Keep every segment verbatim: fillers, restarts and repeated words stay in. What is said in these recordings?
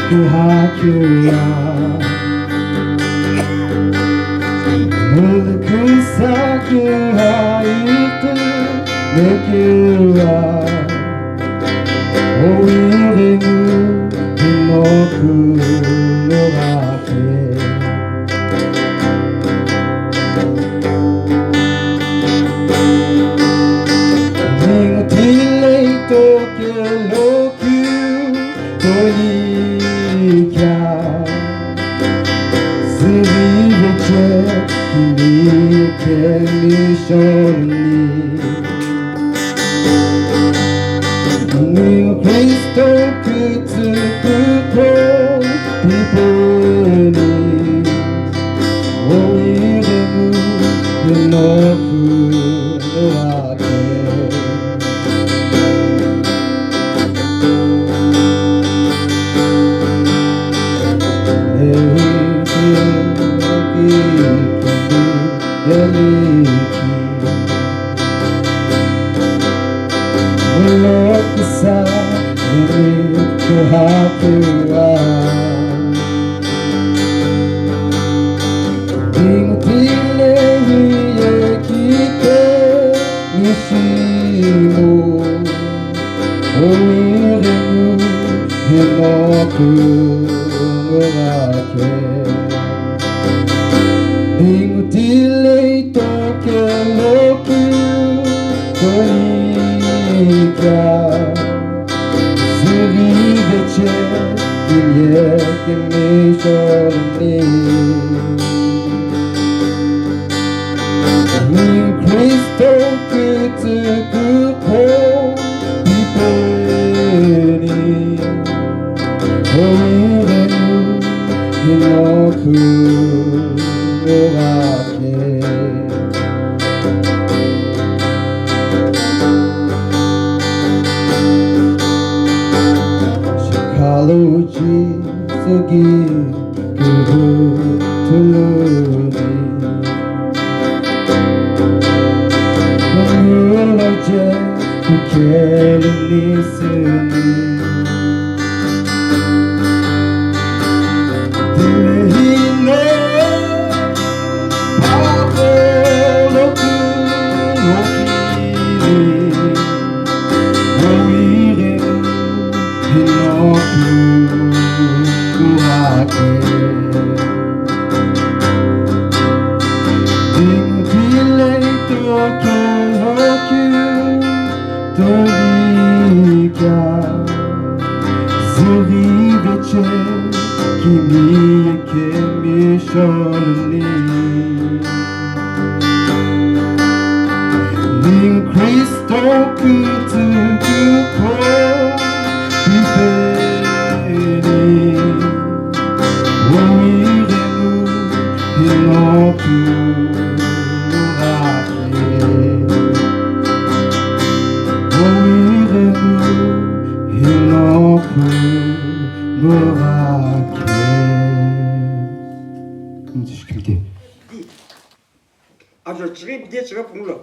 Kuhakira, mulukhu sa kuhaitu nekira, owiremu inoku lurake. Ningu tilei toke loku Tolikia, siriveche kimi kemi shoni. Ni Kristo kutukuko pipeni, owiremu inoku lurake. Ningu tilei hiye kite mishimu, owiremu inoku lurake. Ningu tilei toke loku Tolikia, siriveche kimye kemi shoni. Ni Kristo kutukuko pipeni, owiremu inoku lurake. Shikhalu Jisü ki kuhu tuluni. Kumulo je kukele nisuni. Tilehino pako loku lokili. Owiremu inoku lurake. Ningu tilei toke loku Tolikia, siriveche kimi kemi shoni. Ni Kristo kutukuko pipeni, owiremu inoku lurake. Owiremu inoku lurake. Ajo chighi bidi chighi punglo.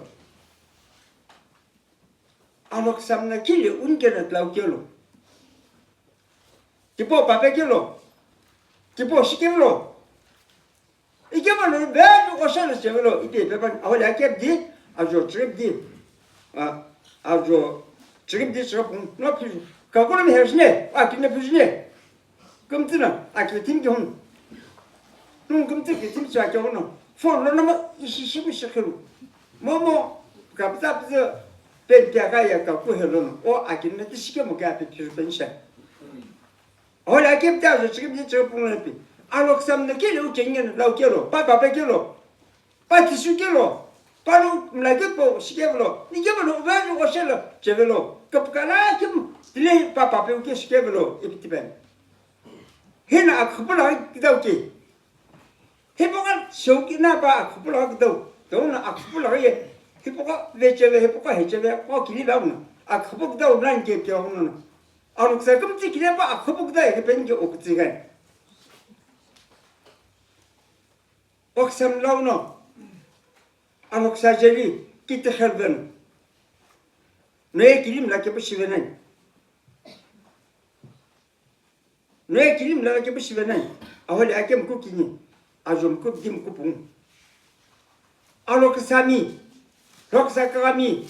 Alokisamna kile unikena tlau kelo. Tipau pape kelo. Tipau shikelo. Ikemano vetu oshalo chevelo ipe pepan ahole akep di ajo trip di. A, ajo trip di chighi pung no phi. Kakuna mi hejne, a kine phujne. Kümtsü na, aki thim ki hun. Nung kümtsü ki thim chua ki hun. Phone lo nama ishi shimu shikhiru. Momo, kapsa pizü, pen pia ka ya ka ku helo no. O aki na ti shike mo ka pe phiru pen sha. Hola ke pta zo chikim ni chikim pung na pi. Alo ksam na kele u chenge na lau kelo, pa pa pe kelo. Pa tisu kelo, pa lu mla ke po shikevelo, ni kevelo, uva ju oshelo, chevelo, kapkala kim, tile pa pa pe uke shikevelo, ipitiben. Hina akhupula kidau ke. Hipoka shokina pa akhupula kidau, dauna akhupula ye. Hipoka vecheve, hipoka hecheve, kwa kili dauna. Akhupuk dau nan ke ke dauna. Aluksa kum tikile pa akhupuk dai ke pen ke okutigan. Oksam launo. Aloksa jeli kiti khelben. Ne kilim la ke pushivenan. Noye kilim lala kepu shive nani, aholi akemu kukini, ajomu kupdimu kupungu. Alokisami, lokisa kagami,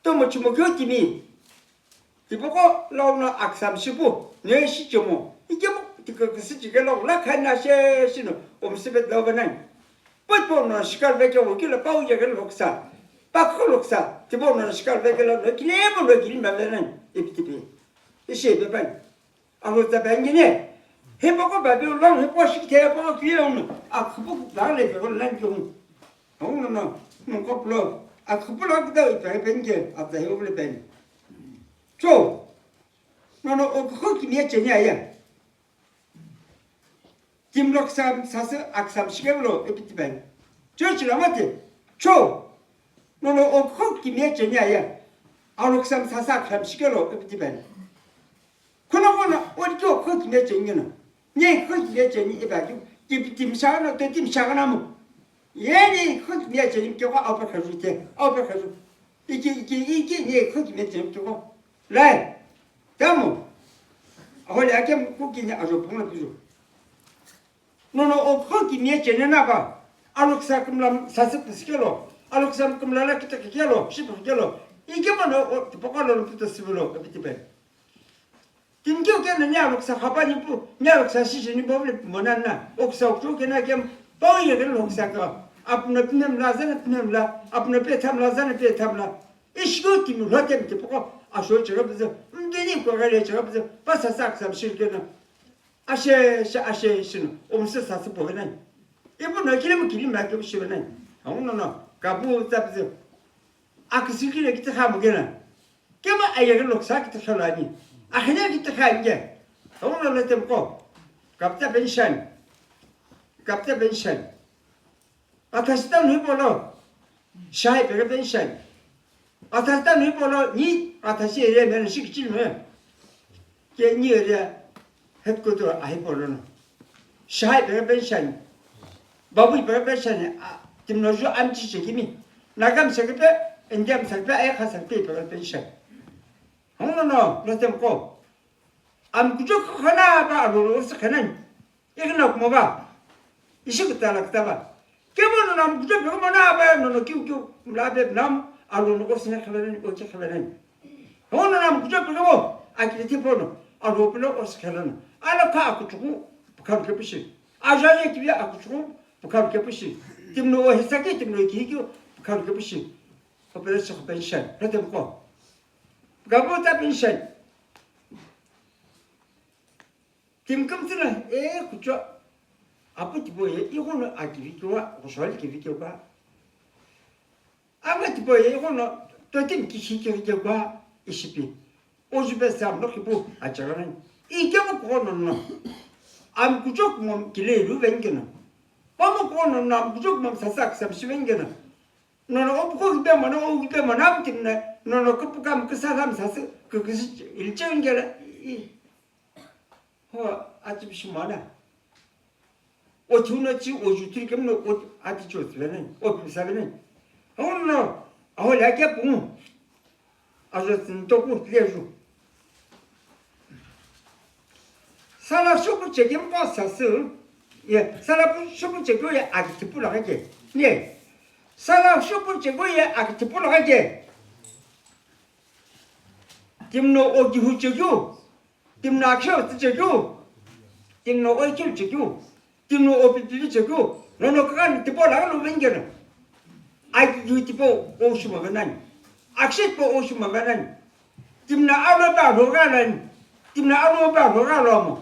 tomo chimo kyo timi. Tipoko launo akisami shipu, noye shichemo, ikemu tikakisi chike lau, la khani ashe shino, omsivet lau ve nani. Potpo no shikal veke wo kila pau yegel lokisa. Pakho lokisa, tipo no shikal veke lo, no kilemo no kilim lala nani, ipi tipi. Ishe pe pani. Alo tsa bangine. Hipoko babi ulang, hipoko shikithe, hipoko kiyong. Akhupu dale pe ulang yung. Hong no no. Moko plo. Akhupu lo kita ipa penke. Ata he uble pen. Cho. No no, okho kimye chenya ya. Timlok sam sasa aksam shikevlo epitipen. Cho chila mate. Cho. No no, okho kimye chenya ya. Alok sam sasa aksam shikevlo epitipen. Khuna khuna, odi kyo kho kimiye cheni na. Nye kho kimiye cheni iba kyo, tim, tim shagana, to tim shagana mo. Ye ni kho kimiye cheni kyo ko aupa khazu te, aupa khazu. Iki, iki, iki, nye kho kimiye cheni kyo ko. Lai, tamo. Ahole akem kukini ajo pungla pizu. No no, o kho kimiye cheni na ba. Alok sa kumlam sasip sikelo. Alok sa kumlala kita kikelo, ship kikelo. Ike mano, o, tipokalo pita sivelo, kapitipe. Timkeu kena ni aloksa khapa ni pu, ni aloksa shishi ni bovle monana, oksa okchu kena kem, pau ye kena loksa ka. Apna pnem la, zana pnem la, apna pe tham la, zana pe tham la. Ishko timi lo tem te poko, asho chira bize, mdini ko gale chira bize, pasa sak sam shir kena. Ashe, ashe, ashe, shino, omse sa se pogena. Ibu no kile mu kili ma ke shibena. Awu no no, kabu ta bize. Akisikile kiti khamu kena. Kema ayeghi loksa kiti khalani. Akhine kiti khange. Tawna lo temko. Kapta pension. Kapta pension. Athasita nui polo. Shai pega pension. Athasita nui polo ni athasi area men shik chil me. Ke ni area headquarter ahi polo no. Shai pega pension. Babu pega pension. Timno ju amchi chekimi. Nagam sekipe, Indiam sekipe, ai kha sekipe pega pension. Hono no, no tem ko. Am kujo khana ba alo lo se khanan. Igna kuma ba. Ishi kita la kita ba. Kemo no nam kujo pe mo na ba no no kiu kiu mla be nam alo no ko sina khanan o ki khanan. Hono nam kujo pe mo akiti pono alo pelo o se khanan. Ala ka akuchuku kan ke pishi. Ajaje kiya akuchuku kan ke pishi. Timno o hisaki timno ki kiu kan ke pishi. Ko pelo se pension. No tem ko. Gabo ta pension. Timkam tsila e kucho. Apu tipo ye ighono akivi kiwa, kushwali kivi kiwa. Ama tipo ye ighono totim kishi kivi kiwa ishipi. Oju be sam no kipu acharan. Ike mo kono no. Am kucho kumam kile lu vengena. Pamo kono no am kucho kumam sasak sam shivengena. Nono opuko kipe mano, o kipe mano, amtimne, nono kupukam kusalam sasi, kukisi ilchengela. Ho, ati bishimana. O chuno chi, o jutri kemno, o ati chot venen, o pimsa venen. Ho no, aho lake pungu. Ajo tsintoku tleju. Sala shupu chekimko sasü, ye, sala pu-, shupu chekyo ye akitipu lagake. Ye. Sala shupu chekyo ye akitipu lagake. Timno ogihu chekyo. Timno aksho chekyo. Timno oichul chekyo. Timno opipivi chekyo. Nono kakani tipo lagalo vengena. Ai yu tipo oshuma venani. Akshe tipo oshuma venani. Timna alo ba roga lani. Timna alo ba roga lomo.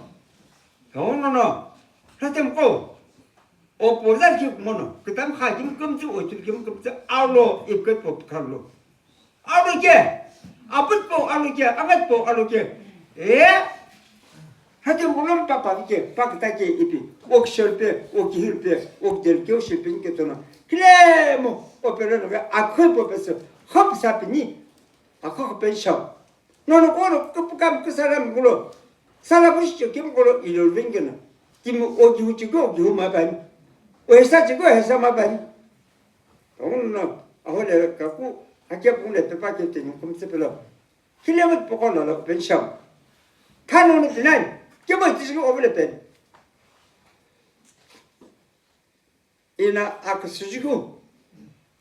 Hono no. Hatem ko. O pozar ki mono. Kitam kha kim kumtsu o chul kim kumtsu alo ipket po kharlo. Alo ke. Aput po alo ke. Agat po alo ke. E. Hatem ulom papa ke. Pakta ke ipi. Ok shelpe. Ok hilpe. Ok del ke o shelpe ke tono. Klemo. O pelo no. Akhoi po peso. Hop sapini. Akho ko pension. Nono kono kupukam kusalam kulo. Sala bushi chekimkolo ilo vengena. Timi ogihu chekyo ogihu mabani. Ohesa chekyo ohesa mabani. Onno, ahole kaku, hakia pungule pepa ke teni kumse pelo. Kilemut pokolo lo pension. Kanu ni pinani. Kemo tishiki ovile pen. Ina aküsüjükeu,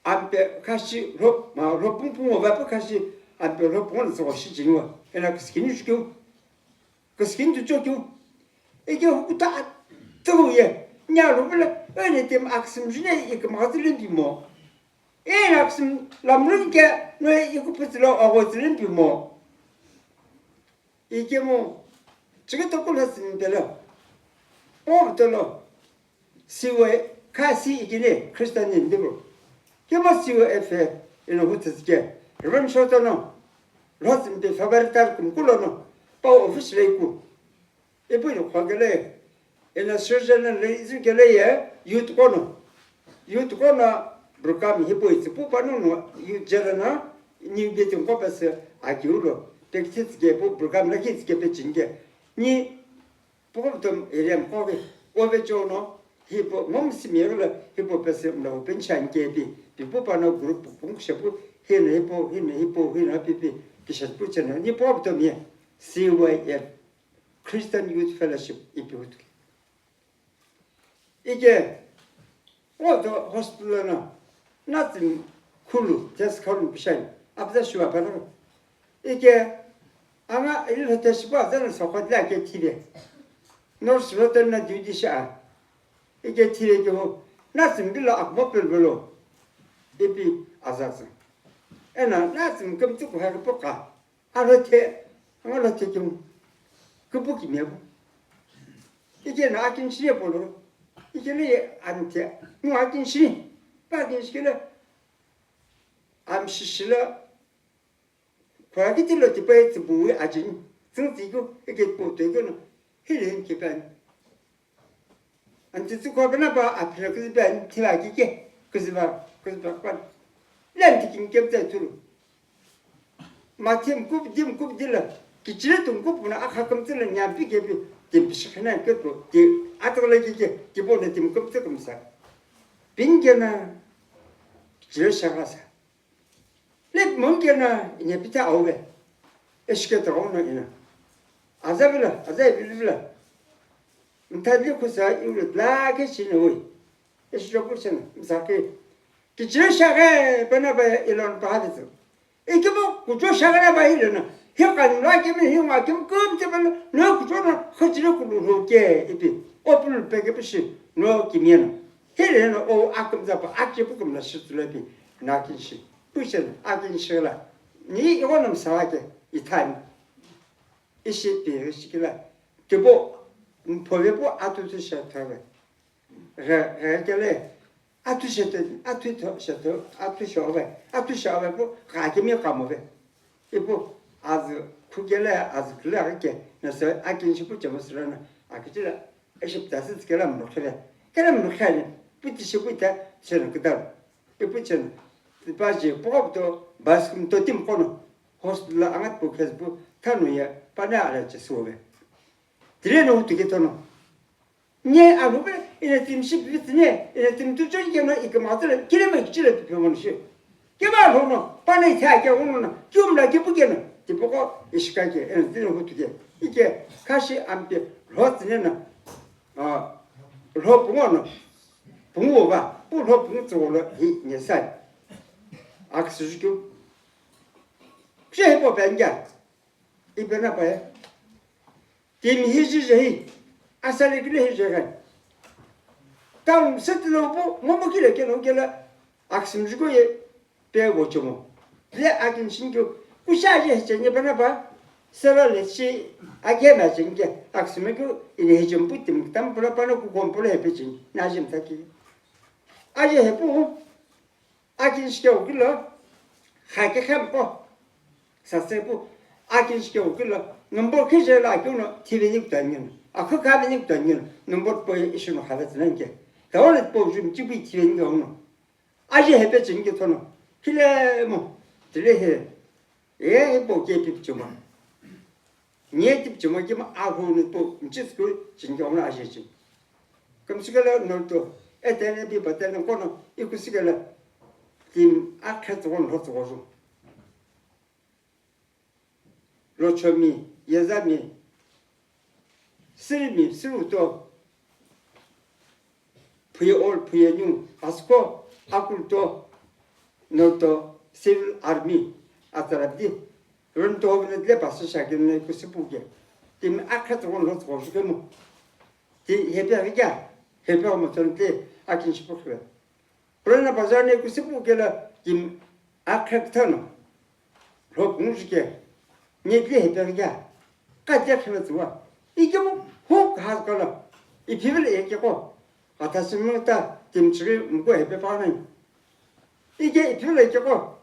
ampe khashi rho, ma rho pungpungu vapu khashi, ampe rho pungu tsügho shi jingwa. Ina küskini jukeu, küskini tuchokeu. Ike hukuta atüghu ye, nya rhubula, öne tem aküsümjüne ikümghatsü lümpimo. Ina aküsüm lamlunke, no ikupütsülo aghotsü lümpimo. Ikemu, chighi tokula sini pelo. O tolo, siwe, kasi ikini, Christian name dibu. Kemo siwe efe, ino hutsike. Reverend Shotono, Lhotsimpi February tarikh kumkulono, pa office leiku. Ipu ino khwakele, ina surgeon le izu kele ye, youth kono. Youth kono program hipau itsü pu panongu youth jela na new building ko pese akiu lo. Pekitsi tsike pu program la ki tsike pe chinge. Ni poko tom area ko ke ove chono hipau ngom simi lo hipau pese mla open chan ke pi. Pipu pano group pung shepu hina hipau, hina hipau, hina pipi. Kishat pu chena. Ni poko tom ye C Y F. Christian Youth Fellowship ipi hutuki. Ike, oto hospital na, natsimi khulu, test khulu pishani, apza shiva pano. Ike, anga ili hote shiva zana sokot la ke thive. Nurse roten na duty sha. Ike thive ke ho, natsimi bila akbo pelbelo. Ipi azatsa. Ena, natsimi kamtsu kuhari poka. Alo the, alo the kimu. Kupu kimia bu. Ike na akin shie polo. Ike le ante. Mu akin shi. Pa akin shi kele. Am shishila. Kwa kiti lo tipa e tibu ajin. Tsing tiku. Ike po te kono. Hili hin kipan. Anti tsukho pena pa aphira kuzipa ani thiva kike, kuzipa, kuzipa kwan. Len tikin kepte tulu. Mathim kup, dim kup dila. Kichire tum kup na akha kumtsila nyampi kepi, tim pishkhana kepu, ti atala kike, tipo na tim kup tse kumsa. Pingena, kichire shagasa. Lip mungkena ine pita auve. Eshike tagona ina. Aza bila, aza ibil bila. Mtadli kusa iwle dlake chine oi. Eshijo kusena, msake. Kichire shage, pena ba ilon pahavizu. Ikibo, kujo shagana ba hilena. Hi kan la kimi, hi ma kim kum te bana. No kujo na, khajire kulu ho ke, ipi. Opul peke pishi, no kimiena. Hilena, o akum zapa, akipu kum na shitulapi. Na kinshi. Puchen, akin shila. Ni igonam sawake, itani. Ishi pi, ishi kila. Tipo, mpovepo atu tu shatave. Re, re kele. Atu shete, atu to, shete, atu shove. Atu shove po, kakimi kamove. Ipo, azu, kukele, azu kile ake. Nasa, akin shipu chamasrana. Akitila, Eshiptasi tsikela mrukhe. Kela mrukhe ni. Puti shipu ita, chena kidal. Ipu chena. Tipa je, pokopto, baskum to tim kono. Hospital angat pu khesbu, tanu ya, pane ala che suwe. Tire no tu ke tono. Nye alu be, ina tim ship vit ne, ina tim tu chon ke no ikma tele, kile me chile tu pe mon shi. Keba lono, pane tha ke uno na, kium la ke pukena, tipoko ishika ke, en tino hutu ke. Ike, kashi ampe, lho tine na, a, lho pungo no, pungo ba, pu lho pungo tso lo, hi, nye sai. Aksu ju kyu. Kse he po pe anja. Ipe na pa he. Timi hi ji je hi. Asale kile hi je kai. Tam set lo po, mo mo kile ke no kela. Aksim ju ko ye. Pe wo chomo. Le akin shin kyo. Kusha je he chenye pa na pa. Sala le chi. Ake na chenye. Aksim kyo. Ine he chom putim. Tam pula pa na ku kompolo he pe chin. Na jim taki. Aje he pu. Akin shike ukilo, khake khampo. Sase pu, akin shike ukilo, number khije la kyono, tiveni kutanyeno. Akhu kaveni kutanyeno, number po ishino khavet nanke. Tawole po jum chibi tiveni kyono. Aje hepe chinge tono. Kile mo, tile he. E, e po ke pip chuma. Nye tip chuma kima ahu ni po, mchis ku, chinge ona aje chin. Kamsikala no to, etene pi patene kono, ikusikala, tim akhe tsogon ho tsogojo. Lochomi, yezami, Sirimi, siru to, phuye ol, phuye niu, asko, akul to, no to, civil army, atsarabdi, ron to hovine tle basa shakene kusipu ke, timi akha tsogon lo tsogo shukemo, ti hepe aviga, hepe omoton tle, akin shipu khe. Purana bazar ne kusipu kela, timi akha ktono, lo pungu shike, ne tle hepe aviga, ka tle khela tsuwa, ikemo, huk has kala, ipivil ekeko, Atasimi ta timi chighi mku hepe pa nani. Ike ipilo ikeko.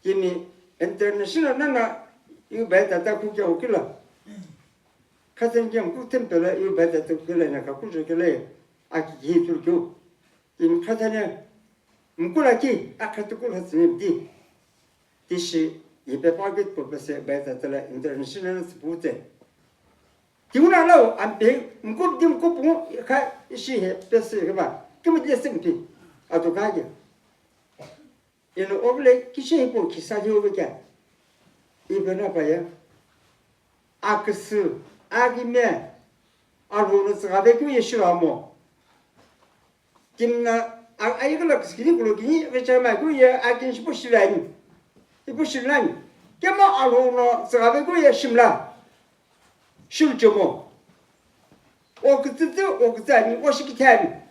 Timi international nana yu bai tata ku ke okila. Khaten ke mku tempela yu bai tata ku kela na ka ku jo kela. Aki ki tu ku. Timi khatane mku la ki akhatu ku la tsine di. Tishi ipe pa ke po pese bai tata la international sports. Tiuna lau ampe mkup di mkup ngu kha ishi he pesi he ba. Kimit le simpi. Atu kage. Ino ovle kishi he po kisa di ove kya. Ibe na pa ya. Aksu, agime. Alhunu tsgave ku yeshiramo. Timna ayigla kiskini kulo kini vechama ku ye akin shipu shilani. Ipu shilani. Kemo alhunu tsgave ku ye shimla. Shulchomo. O kitsitsi, o kitsani, o shikithani.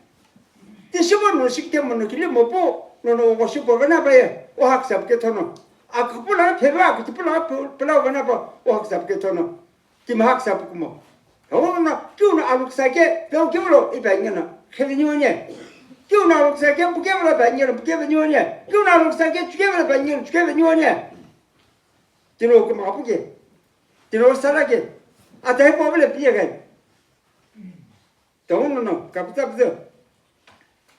Tishimo no shikithemo no kili mopo, no no o shipo vana baye, o haksap ke thono. Akupula pheva, akutipula pula vana ba, o haksap ke thono. Timi haksap kumo. Ono na, kiuna aluksa ke, peo kiulo, ipa ingena, khevini onye. Kiuna aluksa ke, buke vela ba ingena, buke vini onye. Kiuna aluksa ke, chuke vela ba ingena, chuke vini onye. Tino kuma buke. Tino sala ke. Atai po vele piye gai. Tawono no, kapita pita.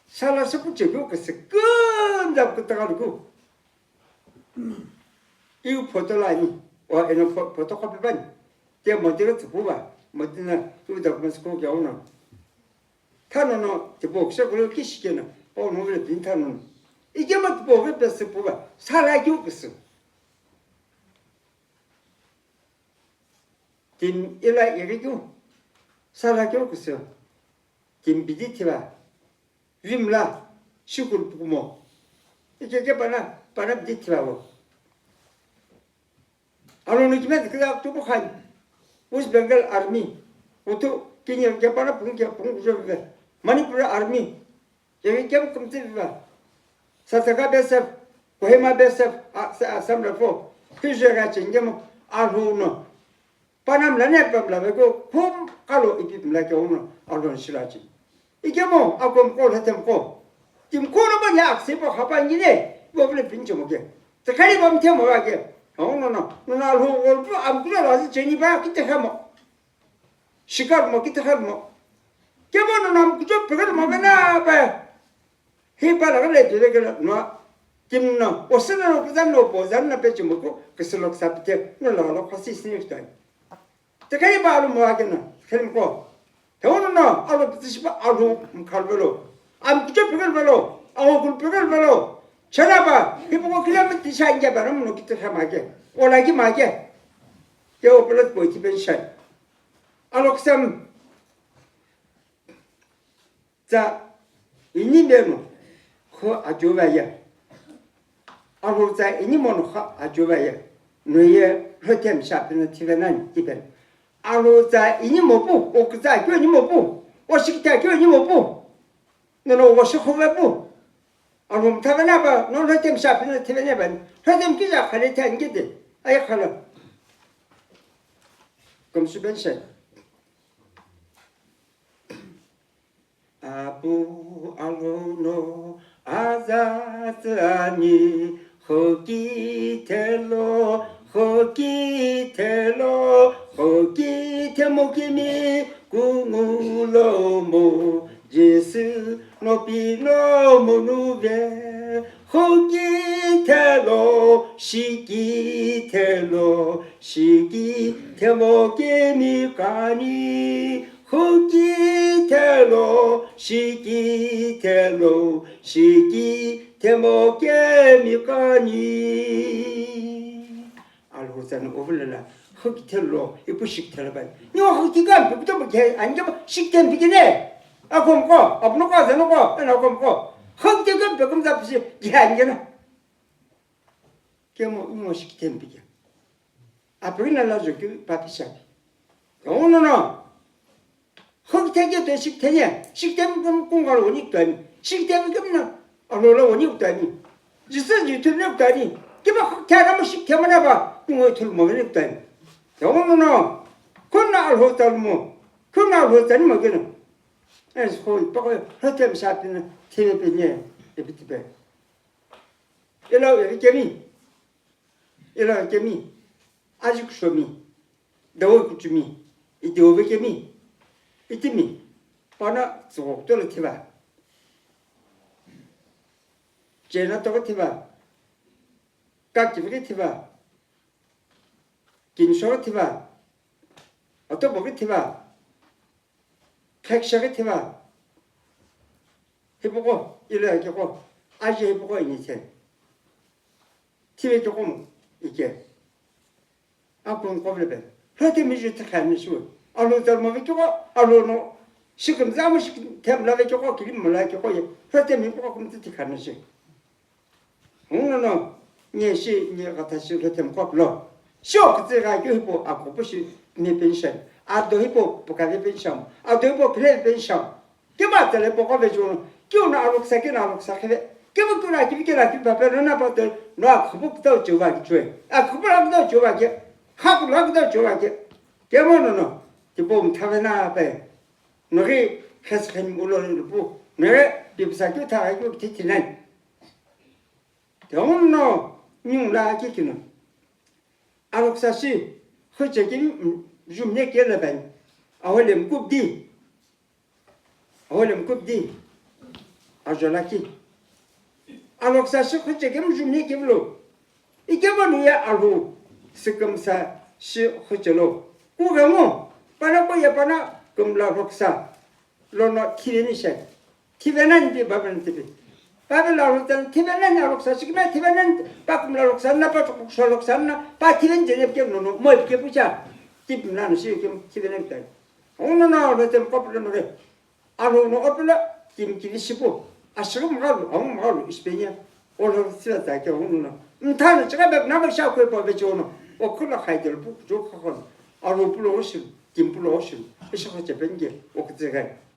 Sala se kuche kyo ke se kunda kutagaluku. Iu photo la ni. O eno pho-, photo copy bani. Te mo tiro tsupu ba. Mo tina iu document ko kya uno. Thano no, tipo kse kulo kishikena. O no vele bin thano no. Ike mo tipo ke pese puba. Sala kyo kese. Timi ila irikeu, sala keu kuseu. Timi bidi thiva. Vimla, shukul pukumo. Ikeke pana, pana bidi thiva vo. Alo no kime dikila tupu khani. West Bengal Army. Utu, kini ke pana pungu ke pungu kujo vive. Manipur Army. Yevi kemu kumtsi viva. Sasaka B S F, Kohima B S F, a, sa, Assam Rifle, Kizhega chengemu, Alhou no. Panam la ne pam la vego, kum kalo ipi pimla ke uno, Alhou no shilachi. Ikemo, akom ko, hetem ko. Tim ko no banya aksi po hapa ngine, bo vle pincho mo ke. Takari bam temo wa ke. Oh, no, no. No, no, Alhou, Alhou, am kula la si cheni ba, kite hamo. Shikar mo, kite hamo. Kemo no nam kujo pegal mo na ba. Hi pa la le jule ke no. Tim no. O se no puzan no pozan na pe chimo ko. Keselo sapte. No lo lo khasi sini tai. Te kai ba lo mo ake no. Kel ko. Te ono no. Alo piti shi ba alo mkhal velo. Am kujo pegal velo. Alo kul pegal velo. Chana ba. Hi po ko kilometer sha nge ba no kite hama ke. O la ki ma ke. Ke o pelat ko ti ben sha. Alo ksam. Tsa ini meno kho ajo va ye. Alo tsa ini mono kho ajo va ye. No ye lhotem sha pino tive nani tipen. Alo tsa ini mopu, o kutsa kyo ini mopu, o shikita kyo ini mopu. No no o shikho va pu. Alo mtha va na ba, no lhotem sha pino tive ne ba. Lhotem kija khale ta ngite. Ai khala. Kom su ben sha. Apu alo no aza tsü ani, hoki thelo, hoki thelo, hoki themo kimi kungu lo mo, Jisü no pino mo nuve, hoki thelo, shiki thelo, shiki themo kimi kani. Hoki thelo, shiki thelo, shiki themo kemi kani. Alo Tsano ovulala, hükithelo, ipu shikithelo bai. Nyo hükithika, pikuto pike, anike shikithen pikine. Akomko, apnoko, azanoko, ena akomko. Hükithika, pekumza pisi, ya anike na. Kemo, imo shikithen pike. Apri na lazo ki papi shapi. Ono no. Hükithe ke to shikithe ye, shikithe mi kum kungalo woni kutani, shikithe mi kum na alola woni kutani. Jisü ji thumne kutani, kiba hükithe na mo shikithe mana ba, kungo thul mo woni kutani. Ya ono no, kunna alho tal mo, kunna alho tani mo kena. Es hoi, pa ko, hükithe mi shapi na, thebe pe ne, e biti pe. Ela, e kemi. Ela kemi, aji kuchomi, dawo kuchumi, idewo vekemi, itimi, pana tsugho kutola thiva, chena toko thiva, kakiviki thiva, kinsho thiva, otoboki thiva, khekshaki thiva, hipoko, ilo yakiko, aji hipoko inithe. Thive kiko mo, ike. Akun koble be. Hlote mi ju thikhani shu. Alo dharma vi kiko, alo no. Shikim zamu shikim them la ve kiko, kilim mo la kiko ye. Hlote mi kiko kum ti thikhani shi. Hung no no. Nye shi, nye kata shi hlote mi kop lo. Shio kitsi ga kyo hipo, ako po shi mi pension. Ado hipo, pokave pension. Ado hipo, kle pension. Kima tele poko ve chuno, kiu na aloksa, kina aloksa kheve. Kima kiu na kivi, kina kivi pape, no na pato, no akhupu kutau chuva ki chue. Akhupu la kutau chuva ki, khapu la kutau chuva ki. Kemo no no, tipo mthave na pe. No ri, khas khen ulo lupu. No ri, pipsa kiu tha kiu titi nai. Te ono, nyung la ki kino. Aloksa shi, khuche ki, jumne ke le ben. Ahole mkupdi. Ahole mkupdi. Ajo laki. Aloksa shi khuche ke jumne ke lo. Ike ba lu ya alu. Sikamsa shi khuche lo. Ku ga mo. Pana ko ya pana kumla roksa. Lono thiveni shai. Thivenani pi baben tipi. Baben la roksa thivenani aroksa shikna thivenani pa kumla roksa na pa tukusha roksa na pa thiven jene ke no no mo ke pucha. Tip na no shi ke thivenani tai. Ono na ro tem koplo no re. Aro no opla tim kili shipo. Ashigum galu, aum galu ispenya. Olo sila ta ke ono na. Mthana chiga be na ma sha ko pa be chono. O kula khai del pu jo kha kon. Aro pulo oshim, tim pulo oshim. Isha ko chepen ge. O kutse gai.